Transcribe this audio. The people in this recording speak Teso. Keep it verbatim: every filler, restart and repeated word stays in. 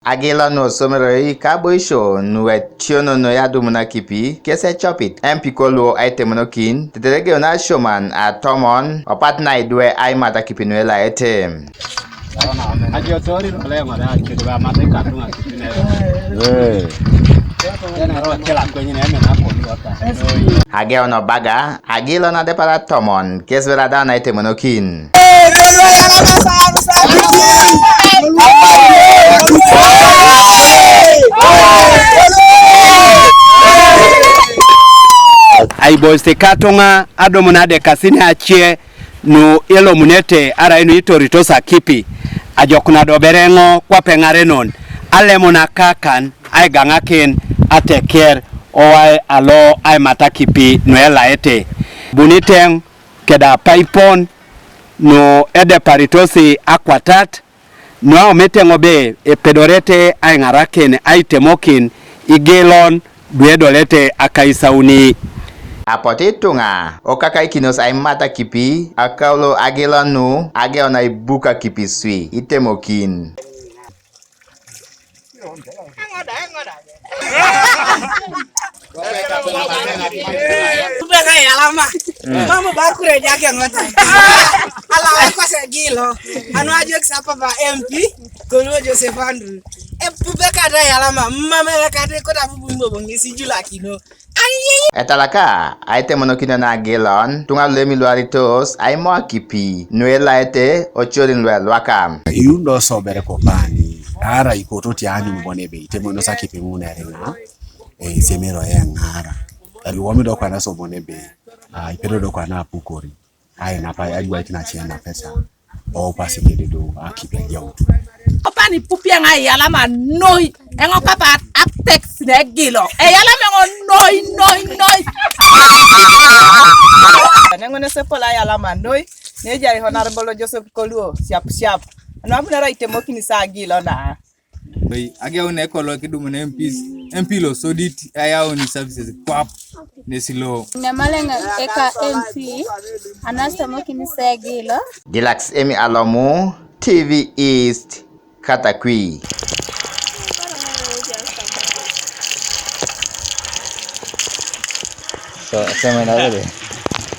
Agilon nu osomeroi ka aboisho nu etiono noi adumun akipi kes ecopit, M P koluo aitemonokin tetere egeun asioman atomon opat na idwe aimat akipi nu elaete. Ajotori rolengo da ajotori ba mate katunga kitine. Eh. Tena roho kila kwenye na eme na koluo ta. Ageun obaga, agilon adepar atomon kes bera da na aitemonokin. Aibosi katunga adumun adekasin acie nu elomunete arai nu itoritos akipi, ajokuna do bere eoŋ kwape eŋarenon, alemun akakan aigaŋakin ateker owai alo aimat akipi nu elaete. Bunit eoŋ keda paipon nu edeparitosi akwatat, nu aomete eoŋ be epedorete aiŋarakin aitemokin igilon du edolete akaisauni. Apotu ituŋa okakaikinos aimat akipi akaulo agilon nu ageun aibuk akipi swi itemokin. Kubeka yalama. Mama bakure jake ngota. Ala wako se gilo. Anu ajo kisapa ba M P. Koluo Joseph Andrew. E, kubeka da yalama. Mama ya kate kota bubu mbo bongi sijula kino. Etalaka aitemonokino na agilon tuŋa lu emiluaritos aimo akipi nu elaete ocorin lu elwaka. Iundo sobere kopani ara ikoto tiani mbone be itemonos akipi ŋun eriŋa. Eh, isemero eŋara. Iwomi do kwana sobone be, ah, ipedo do kwana apukori. Ai napa ajuaikin acie na pesa. O pasi kede do akipi ajaut. Opa ni pupi eoŋ ayalama noi. Eoŋ kapa atex ne gilo. Eyalama eoŋ noi, noi, noi. Neŋon esepol ayalama noi. Nejai Honorable Joseph Koluo, siap, siap. Anu abunara itemokini sa gilo na. Oi, ageun ekolo kidumun M Ps, M P lo sodit ayaun services kwap nesi lo. Nemaleŋ eka M P, anastomokini sa gilo. Dilax Emi Alomu, T V East, Katakwi. So, so,